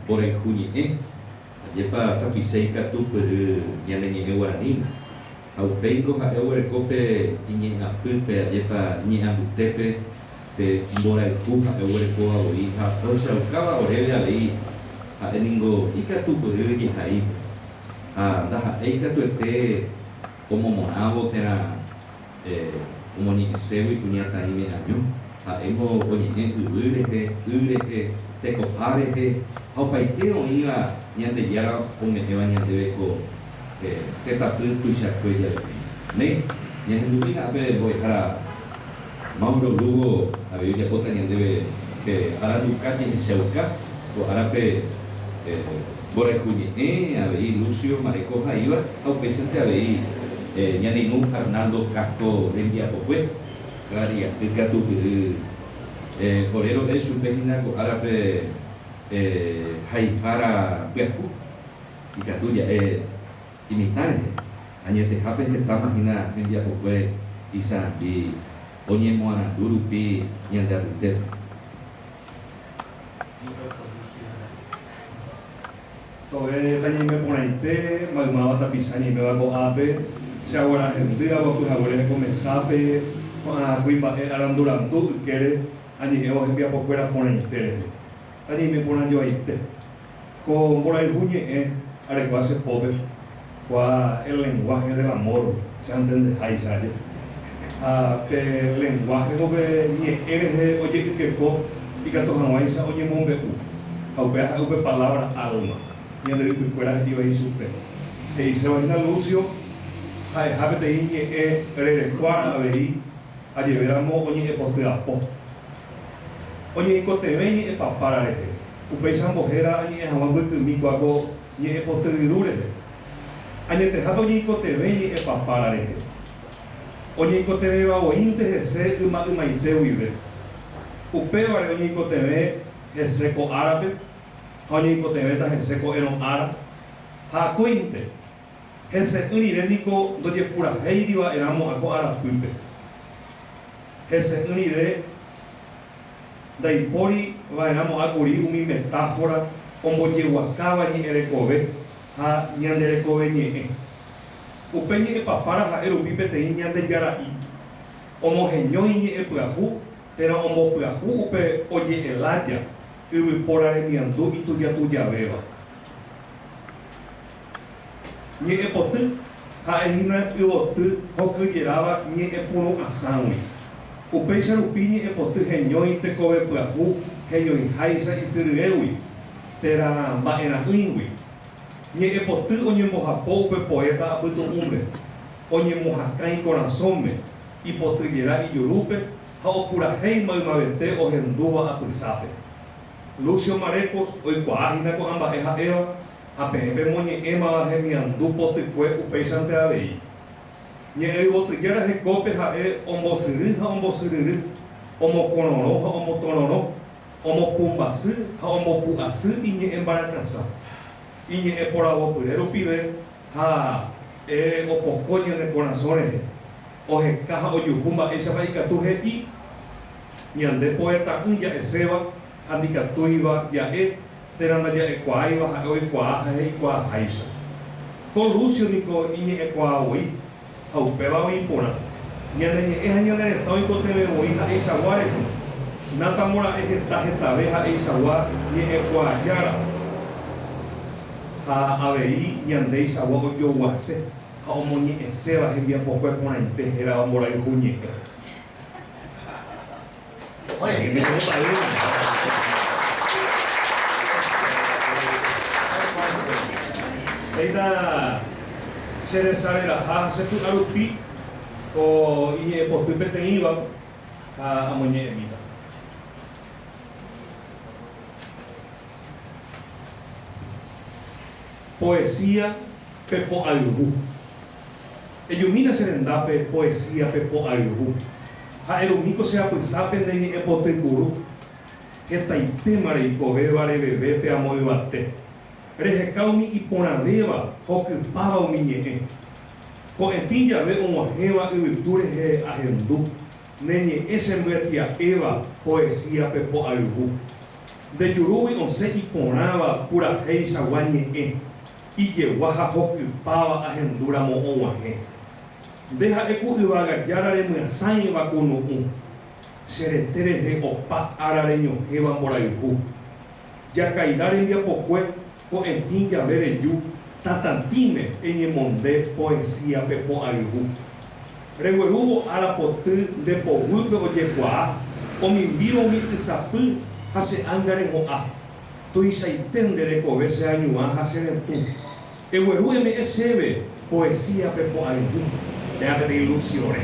Mborayhu ñe'ẽ, ajépa tapicha ikatupyry ñane ñe'ẽ guaraníme. Ha upéingo ha'e oguereko pe iñe'ãpýpe, ajépa iñe'ãmbytépe pe mborayhu ha'e oguerekóva voi ha ohechaukáva oréve avei ha'e ningo ikatupyry jehaípe. Ha ndaha'éi katuete omomorãvo térã Omoñe'ẽségui kuñataĩme año, ha'éngo oñe'ẽ yvy rehe, y rehe, tekoha rehe, ha opaite oĩva Ñandejára ome'ẽva ñandéve ko tetãpy tuichakue javeve. Néi, ñahendumína ápe mbo'ehára Mauro Lugo avei ojapóta ñandéve pe aranduka jehechauka ko árape Mborayhu ñe'ẽ, avei Lucio Mareco ohaíva ha upéichante avei ñane irũ Arnaldo Casco rembiapokue, karia'y katupyry ore ro'e chupe hína ko árape haihára pyahu, ikatu ja'e imitã rehe, añetehápe hetáma hína hembiapokue isarambi oñemoarandu rupi ñande apytépe. Tove tañaime porãite maymáva tapicha ñaiméva ko'ápe, che aguara hendy aguapy haguére heko mesápe, ko'ã kuimba'e arandurandu ykére añe'ẽvo hembiapokuéra porãite rehe. Tañaime porã joaite. Ko mborayhu ñe'ẽ arekóva che pópe, kua el lenguaje del amor che antendeháicha aje. Ha pe lenguaje ko pe ñe'ẽ rehe oje'ykeko ikatu hag̃uáicha oñemombe'u. Ha upéva ha'e upe palabra alma, ñande ypykuéra he'íva ichupe. He'iséva hína Lucio ha'eha peteĩ ñe'ẽ rerekuára avei ajevéramo oñe'ẽpoty apo. Oñeikotevẽ ñe'ẽpapára rehe, upéicha ambohéra añe'ẽ hag̃ua mbykymi kua ko ñe'ẽpoty ryru rehe. Añetehápe oñeikotevẽ ñe'ẽpapára rehe. Oñeikotevẽva voínte hese yma ymaite guive. Upévare oñeikotevẽ hese ko árape ha oñeikotevẽta hese ko'ẽrõ ára, ha akóinte, hese'ỹ rire niko ndojepurahéiri va'erãmo'ã ko arapýpe. Hese'ỹ rire, ndaipóri va'erãmo'ã kuri umi metáfora ombojeguakáva ñe'ẽ rekove ha ñande rekove ñe'ẽ. Upe ñe'ẽpapára ha'e rupi peteĩ Ñandejara'i, omoheñói ñe'ẽ pyahu térã ombopyahu upe oje'e lája yvypóra remiandu itujatujavéva. Ñe'ẽpoty ha'e hína yvoty hokyjeráva ñe'ẽpuru'ãsãgui. Upéicha rupi ñe'ẽpoty heñói tekove pyahu heñoiháicha isy ryégui térã mba'era'ỹigui. Ñe'ẽpoty oñembohapo upe poéta apytu'ũme, oñemohakã ikorasõme, ipotyjera ijurúpe ha opurahéi maymavete ohendúva apysápe. Lucio Marecos oikuaa hína ko'ã mba'e ha'éva ha peẽ pemoñe'ẽmava hemiandu potykue upéichante avei. Ñe'ẽ yvotyjára hekópe ha'e ombosyry ha ombosyryry, omokororõ ha omotororõ, omopumbasy ha ombopu'asy iñe'ẽ mbarakasã. Iñe'ẽ poravopyre rupive ha e opoko ñane korasõ rehe, oheka ha ojuhu mba'éichapa ikatu he'i ñande poeta'ỹ ja'eséva ha ndikatúiva ja'e térã ndaja'ekuaáiva ha'e oikuaa ha he'ikuaaháicha. Ko Lucio niko iñe'ẽkuaa voi, ha upéva oĩ porã. Ñane ñe'ẽ ha ñane retã oikotevẽ voi ha'eichagua rehe. Natamora'e heta hetave ha'eichagua ñe'ẽkuaajára ha avei ñandeichagua ojoguase ha omoñe'ẽséva hembiapokue porãite hérava mborayhu ñe'ẽ. Péina che resa reraha ha che py'a rupi ko iñe'ẽpoty peteĩva ha amoñe'ẽmíta. Poesía pepo'ayvu. Ejumína che rendápe poesía pepo'ayvu. Ha erumi ko che apysápe ne ñe'ẽpotykuru. Hetaitéma reikovéva reveve pe amo yvate. Reheka umi iporãvéva hokypáva umi ñe'ẽ. Ko'ẽtĩ jave og̃uahẽva yvytu rehe ahendu, ne ñe'ẽ chembyetia'éva poesía pepo'ayvu. Nde jurúgui osẽ iporãva purahéichagua ñe'ẽ, ijegua ha hokypáva ahendu ramo oguahẽ. Nde ha'e ku yvága Jára remyasãiva kunu'ũ, che rete rehe opa ára reñohẽva mborayhu. Jakaira rembiapokue ko'ẽtĩ jave reju tatatĩme eñemonde poesíape po'ayhu. Reguerúvo ára poty nde poguýpe ojekuaa, omimbívo umi ysapy ha che ánga reho'a. Tuichaite nde rekove che añuã ha che retũ. Egueru eme'ẽ chéve poesíape po'ayhu. Péva peteĩ Lucio-re.